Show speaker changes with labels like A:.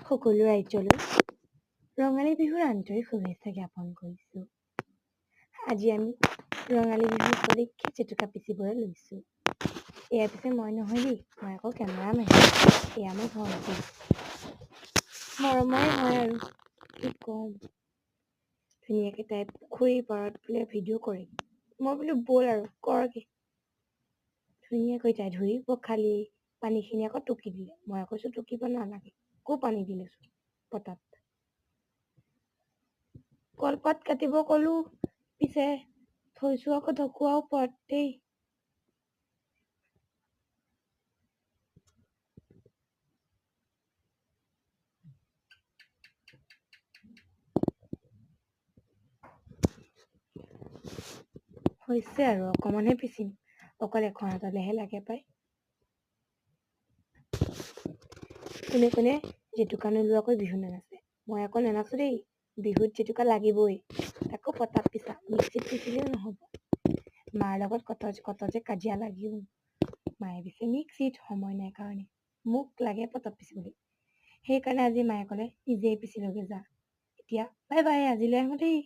A: সকলো ৰাইজলৈ ৰঙালী বিহুৰ আন্তৰিক শুভেচ্ছা জ্ঞাপন কৰিছোঁ। আজি আমি ৰঙালী বিহু উপলক্ষে জেতুকা পিচিবলৈ লৈছোঁ। এয়া পিছে মই নহয় দেই, মই আকৌ কেমেৰামেন। এয়া মোৰ ভণ্টি, মৰমৰে হয় আৰু কি ক'ম। ধুনীয়াকৈ তাই পুখুৰীৰ পাৰত বোলে ভিডিঅ' কৰে। মই বোলো ব'ল আৰু কৰগে। ধুনীয়াকৈ তাই ধুই পখালি পানীখিনি আকৌ টুকি দিলে। মই কৈছোঁ টুকিব নালাগে, আকৌ পানী দিলেচোন পটাত। কলপাত কাটিব ক'লো, পিছে থৈছোঁ আকৌ ঢকুৱা ওপৰত দেই। হৈছে আৰু অকণমানহে পিচিম, অকল এখন হাতলেহে লাগে পাই। কোনে কোনে জেতুকা নোলোৱাকৈ বিহু নানাচে? মই আকৌ নানাচো দেই। বিহুত জেতুকা লাগিবই, তাকো পটাত পিছা, মিক্সিত পিচিলেও নহ'ব। মাৰ লগত কত কত যে কাজিয়া লাগিও। মায়ে পিছে মিক্সিত, সময় নাই কাৰণে। মোক লাগে পটাত পিচিবলৈ। সেইকাৰণে আজি মায়ে ক'লে নিজেই পিচি লগে যা। এতিয়া বাই বাই, আজিলৈ আহোঁ দেই।